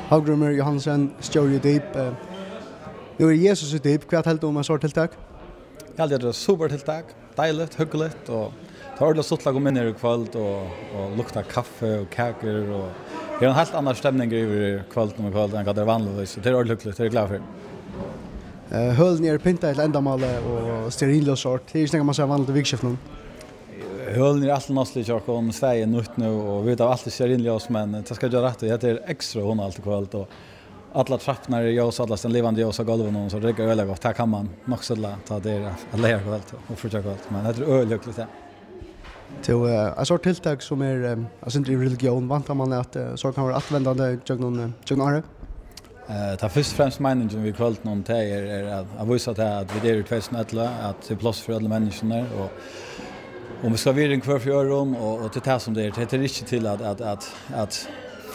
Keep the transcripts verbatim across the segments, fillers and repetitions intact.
Havgrímur Johansen, stjóri í DIB. Eh, nú er Jesus í DIB. Hvat heldur tú um eitt sort tiltak? Eg haldi, at tað er super tiltak. Deiligt, hugnaligt, og tað er ordiliga stuttligt at koma inn her í kvøld og, og lukta kaffi og kakur, og her er ein heilt annar stemning yvir kvøldið í kvøld enn hvat tað er vanligvis, og tað er ordiliga hugnaligt, tað eri eg glaður fyri. Eh, hølini eru pyntað til endamálið og stearinljós og sort. Tað er ikki nakað, man sær vanligt í vikuskiftinum. Hølini eru alt náttúrliga hjá okkum, staðið er nýtt nú, og vit hava altíð stearinljós, men tað skal eg gera rætt í, hetta er ekstra hugnaligt í kvøld, og allar trappurnar eru ljós, allar støðnar livandi ljós á gólvinum, so tað riggar øgiliga gott. Tað kann man nokk so illa tá tað er at, at leygarkvøld og fríggjakvøld, men hetta er øgiliga hugnaligt, ja. Tú, eh, eitt sort tiltak sum er, eh, eitt sindur í religión, væntar man at, eh, so kann vera afturvendandi gjøgnum, eh, gjøgnum árið? Eh, tað er fyrst og fremst meiningin við kvøldinum, tað er, er at, at vísa tað, at vit eru í tvey túsund og ellivu, at tað er pláss fyri øllum menniskjum, og, og vit skulu virða hvør fyri øðrum, og, og tað er tað sum tað er. Tað, tað er ikki til at, at, at, at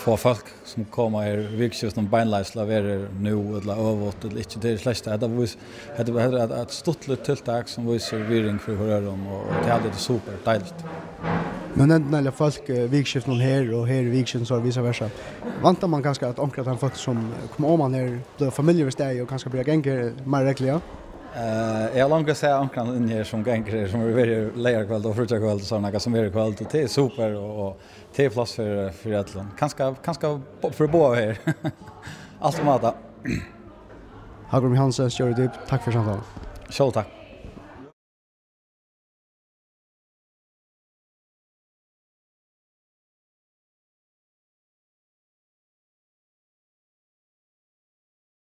fáa fólk sum koma her í vikuskiftinum beinleiðis til at vera her nú, ella øvugt, ella ikki. Tað er slett tað. Hetta vís-, hetta, hetta er eitt, eitt stuttligt tiltak sum vísir virðing fyri hvør øðrum, og, og tað er super deiligt. Nú nevndi tú fólk, eh, vikuskiftinum her og her í vikuskiftinum, so vísa versa. Væntar man kanska, at onkrir av teimum fólk sum, eh, koma oman her, blíva familjur við staðið og kanska byrja at ganga her meira regluliga? Eh, eg havi longu sæð onkran inn her sum gongur her, sum hevur verið leygarkvøld og fríggjakvøld og sovorðið, nakað sum er í kvøld, og tað er super, og, og tað er pláss fyri, fyri øllum. Kanska, kanska bo-, fyri báðar her. Alt um hatta. Havgrímur Johansen, stjóri í DIB, takk fyri samtaluna. Sjálv takk.